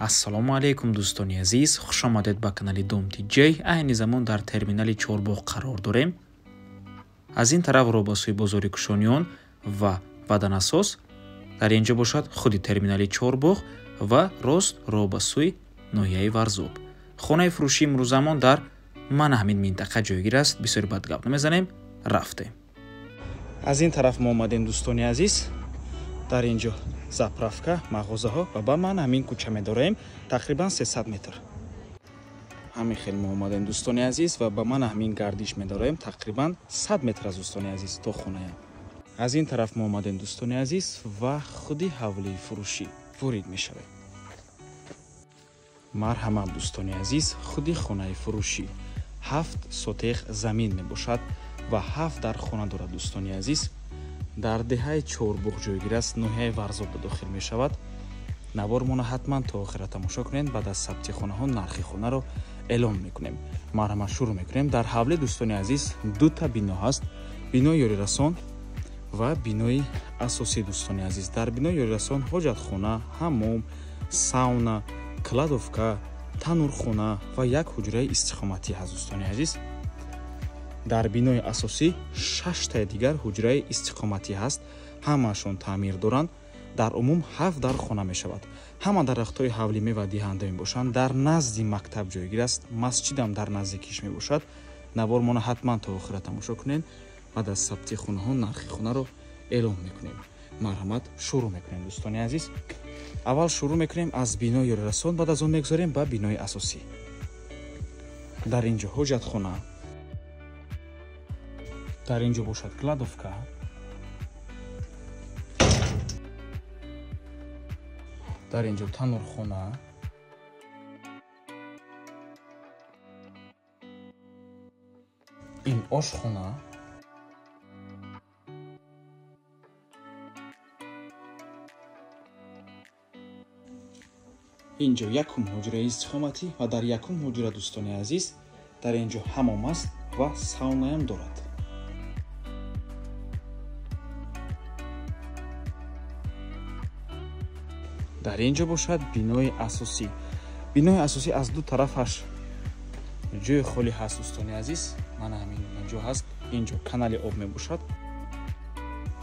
Ассалому алайкум дӯстони азиз, хуш омадед ба канали Дом TJ. Айни замон дар терминали Чорбоғ қарор дорем. Аз ин тараф роҳ ба сӯи бозори Кушониён ва Ваданасос, дар ин ҷо бошад худи терминали Чорбоғ ва рост роҳ ба сӯи ноҳияи Варзоб. Хонаи фурӯшии имрӯзамон дар мана ҳамин минтақа ҷойгир аст. Бисёри бад гап намезанем, рафтем. Аз ин тараф мо омадем дӯстони азиз. Дар ин ҷо заправка, мағозаҳо ва ба ман ҳамин кӯча медорем, тақрибан 300 метр. Ҳамин хел мо омадем дӯстони азиз ва ба ман ҳамин гардиш медорем, тақрибан 100 метр аз дӯстони азиз то хонаям. Аз ин тараф мо омадем дӯстони азиз ва худи ҳавлии фурӯшӣ ворид мешавем. Марҳамат дӯстони азиз, худи хонаи фурӯшӣ 7 сотех замин мебошад ва 7 дар хона дорад дӯстони азиз. Дар деҳаи Чорбоғ ҷойгир аст, ноҳияи Варзоб дохил мешавад. Навормона ҳатман то охира тамошо кунед. Баъд аз сабти хонаҳо нархи хонаро эълон мекунем. Марҳамат шурӯъ мекунем. Дар ҳавлӣ дӯстони азиз дута бино ҳаст: бинои ёрирасон ва бинои асосӣ. Дӯстони азиз, дар бинои ёрирасон ҳоҷатхона, ҳаммом, сауна, кладовка, танурхона ва як ҳуҷраи истиқоматӣ ҳаст дӯстони азиз. Дар бинои асосӣ 6 таи дигар ҳуҷраи истиқоматӣ ҳаст, ҳамаашон таъмир доранд. Дар умум 7 дар хона мешавад. Ҳама дарахтҳои ҳавлӣ мевадиҳанда мебошанд. Дар назди мактаб ҷойгир аст, масҷидам дар наздикиш мебошад. Навормона ҳатман то охира тамошо кунед. Баъд аз сабти хонаҳо нархи хонаро эълон мекунем. Марҳамат шурӯъ мекунем дӯстони азиз. Аввал шурӯъ мекунем аз бинои ёрирасон, баъд аз он мегузарем ба бинои асосӣ. Дар ин ҷо ҳоҷатхона, дар ин ҷо бошад кладовка, дар ин ҷо танурхона, ин ошхона, ин ҷо якум ҳуҷраи истиқоматӣ ва дар якум ҳуҷра дӯстони азиз дар ин ҷо ҳамом аст ва саунаям дорад. Дар ин ҷо бошад бинои асосӣ. Бинои асосӣ аз ду тарафаш ҷои холӣ ҳаст дӯстони азиз. Мана ҳамин ҷо ҳаст. Ин ҷо канали об мебошад.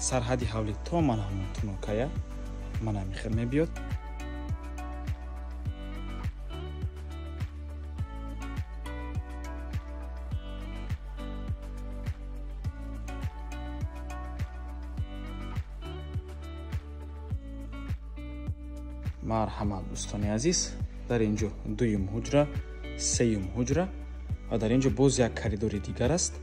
Сарҳади ҳавлӣ то мана ҳамон тунокая мана ҳамин хел мебиёд. Марҳамат дӯстони азиз, дар ин ҷо дуюм ҳуҷра, сеюм ҳуҷра ва дар ин ҷо боз як коридори дигар аст.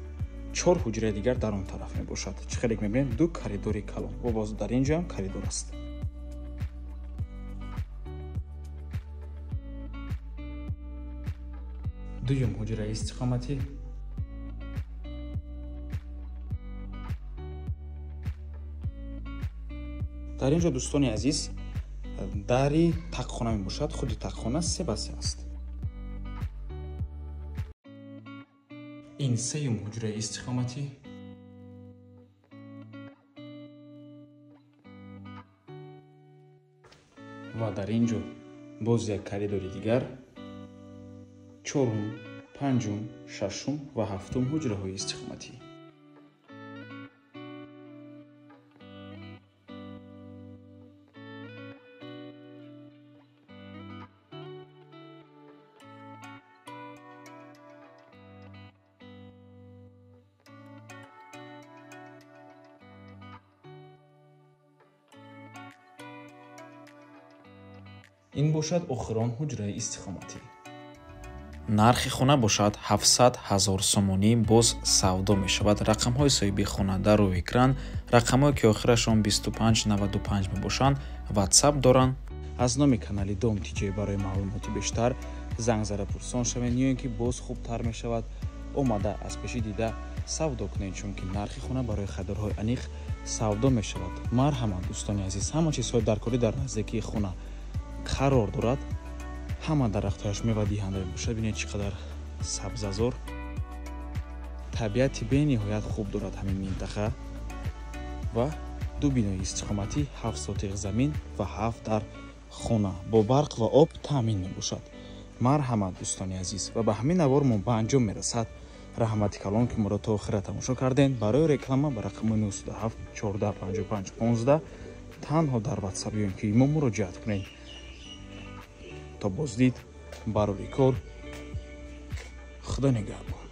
4 ҳуҷраи дигар дар он тараф мебошад. Чӣ хеле мебинем, ду коридори калон ва боз дар ин ҷо ҳам коридор аст. Дуюм ҳуҷраи истиқоматӣ, дар ин ҷо дӯстони азиз дари тақхона мебошад. Худи тақхона 3 ба 3 аст. Ин сеюм ҳуҷраи истиқоматӣ, ва дар ин ҷо боз як коридори дигар, 4-ум, 5-ум, 6-ум ва 7-ум ҳуҷраҳои истиқоматӣ. Ин бошад охирон ҳуҷраи истиқоматӣ. Нархи хона бошад 700 000 сомонӣ, боз савдо мешавад. Рақамҳои соҳиби хона дар рӯи экран, рақамҳое ки охирашон 2595 мебошанд, WhatsApp доранд. Аз номи канали Дом TJ барои маълумоти бештар занг зада пурсон шавед, ё ин ки боз хубтар мешавад омада аз пеши дида савдо кунед, чунки нархи хона барои харидорҳои аниқ савдо мешавад. Марҳамат дӯстони азиз, ҳама чизҳои даркорӣ дар наздикии хона қарор дорад. Ҳама дарахтҳояш мевадиҳанда мебошад. Бинед чӣ қадар сабзазор, табиати бениҳоят хуб дорад ҳамин минтақа. Ва ду бинои истиқоматӣ, 7 сотиқ замин ва 7 дар Хона бо барқ ва об таъмин мебошад. Марҳамат, дӯстони азиз, ва ба ҳамин навор мо ба анҷом мерасад. Раҳмати калон, ки моро то охира тамошо кардем. Барои реклама ба рақами 97 14 55 15 танҳо дар Ватсап ё ин ки мо муроҷиат кунед. То боздид, барори кор, Худо нигаҳбон.